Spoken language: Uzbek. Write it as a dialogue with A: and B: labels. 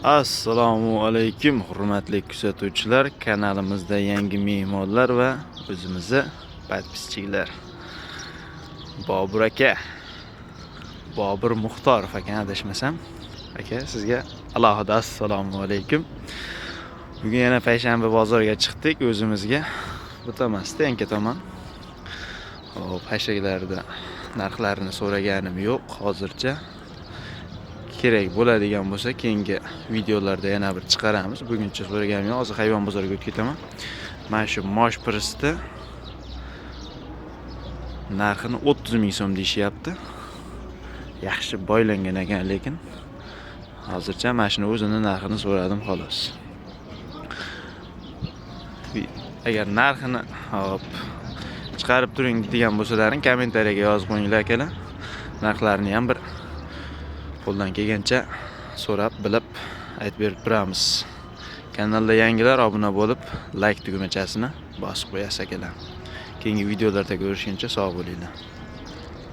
A: Assalomu alaykum, hurmatli kuzatuvchilar, kanalimizda yangi mehmonlar va o'zimizni подписчик lar. Bobur aka, Bobur Muxtorov aka, adashmasam. Aka, sizga alohida assalomu alaykum. Bugun yana payshanba bozoriga chiqdik o'zimizga. Bu tomonda, yanka tomon. Xo'p, xashaklarni narxlarini so'raganim yo'q hozircha. Kerak bo'ladigan bo'lsa, keyingi videolarda yana bir chiqaramiz. Buguncha so'raganim yo'q. Hozir hayvon bozoriga o'tib ketaman. Mana shu mosh prisni narxini 30 ming so'm deyishyapti. Yaxshi boylangan ekan, lekin hozircha mana shuni o'zini narxini so'radim, xolos. Agar narxini hop chiqarib turing degan bo'lsalaring, kommentariyaga yozib qo'yinglar, akalar. Narxlarini ham bir qo'ldan kelgancha so'rab, bilib, aytib berib turamiz. Kanalda yangilar obuna bo'lib, layk tugmachasini bosib qo'yasiz, akalar. Keyingi videolarda ko'rishguncha sog' bo'linglar.